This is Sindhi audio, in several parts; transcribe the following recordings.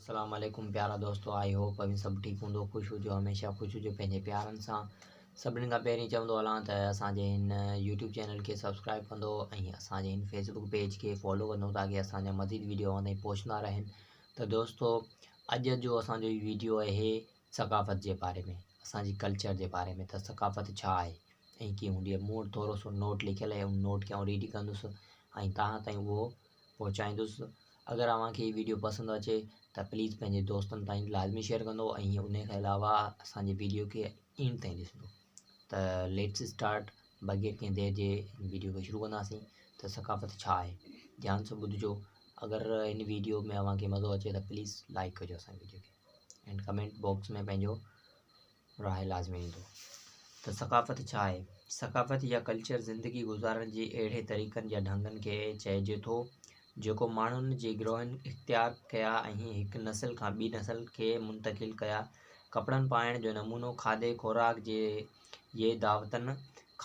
السلام عليڪم پيارا دوستو I hope اوهين سڀ ٺيڪ هوندو خوش هجو هميشه خوش هجو پنهنجي پيارن سان سڀني کان پهرين چوندو هلان ته اسان جي هن يوٽيوب چينل کي سبسڪرائب ڪندو ۽ اسان جي هن فيسبوڪ پيج کي فالو ڪندو تاڪي اسان جا مزيد ويڊيو اوهان تائين پهچندا رهن ته دوستو اڄ جو اسان جو هي ويڊيو آهي ثقافت جي باري ۾ اسان جي ڪلچر جي باري ۾ ته ثقافت ڇا آهي ۽ ڪيئن هوندي آهي مون وٽ ٿورو سو نوٽ لکيل آهي ان نوٽ کي آئون ريڊي ڪندس ۽ توهان تائين اهو پهچائيندس اگر اوهان کي هي ويڊيو پسند اچي ته پليز پنهنجي دوستن تائين لازمي شيئر ڪندو ۽ ان کان علاوه اسان جي ويڊيو کي اينڊ تائين ڏسندو ته let's start بغير ڪنهن دير جي ويڊيو کي شروع ڪنداسين ته ثقافت ڇا آهي ڌيان سان ٻڌجو اگر هن ويڊيو ۾ اوهان کي مزو اچي ته پليز لائڪ ڪجو اسان جي ويڊيو کي اينڊ ڪمينٽ باڪس ۾ پنهنجو راء لازمي ڏيندو ته ثقافت ڇا آهي؟ ثقافت يا ڪلچر زندگي گذارڻ جي اهڙي طريقن يا ڍنگن کي چئجي ٿو، جيڪو ماڻهن جي گروهن اختيار ڪيا ۽ هڪ نسل کان ٻي نسل کي منتقل ڪيا. ڪپڙن پائڻ جو نمونو، کاڌي خوراڪ جي دعوتن،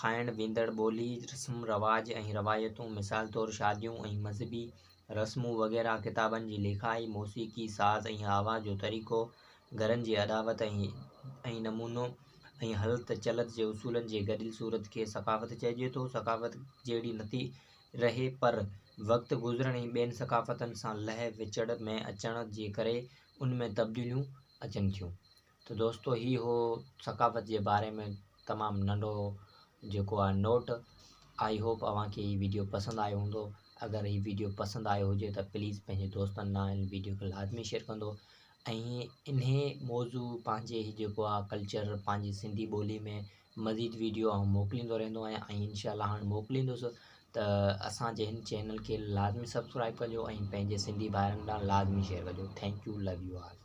کائڻ ويندڙ ٻولي، رسم رواج ۽ روايتون، مثال طور شاديون ۽ مذهبي رسمون وغيره، ڪتابن جي لکائي، موسيقي، ساز ۽ آواز جو طريقو، گهرن جي اڏاوت ۽ نمونو ۽ هلت چلت جي اصولن جي گڏيل صورت کي ثقافت چئجي ٿو. ثقافت جهڙي نٿي رهي پر وقت گذرڻ ۽ ٻين ثقافتن سان لهه وچڙ ۾ اچڻ جي ڪري ان ۾ تبديليون اچن ٿيون. ته دوستو هي هو ثقافت جي باري ۾ تمام ننڍو جيڪو آهي نوٽ I hope اوهان کي هي ويڊيو پسند آيو هوندو اگر هي ويڊيو پسند آيو هجي ته پليز پنهنجي دوستن ڏانهن هن ويڊيو کي لازمي شيئر ڪندو ۽ انهي موضوع پنهنجي هي جيڪو آهي ڪلچر پنهنجي سنڌي ٻولي ۾ مزيد ويڊيو آئون موڪليندو رهندو آهيان ۽ انشاء الله هاڻ موڪليندس ته اسان جي هن چينل کي لازمي سبسڪرائب ڪجو ۽ پنهنجي سنڌي ڀائرن ڏانهن لازمي شيئر ڪجو thank you love you all.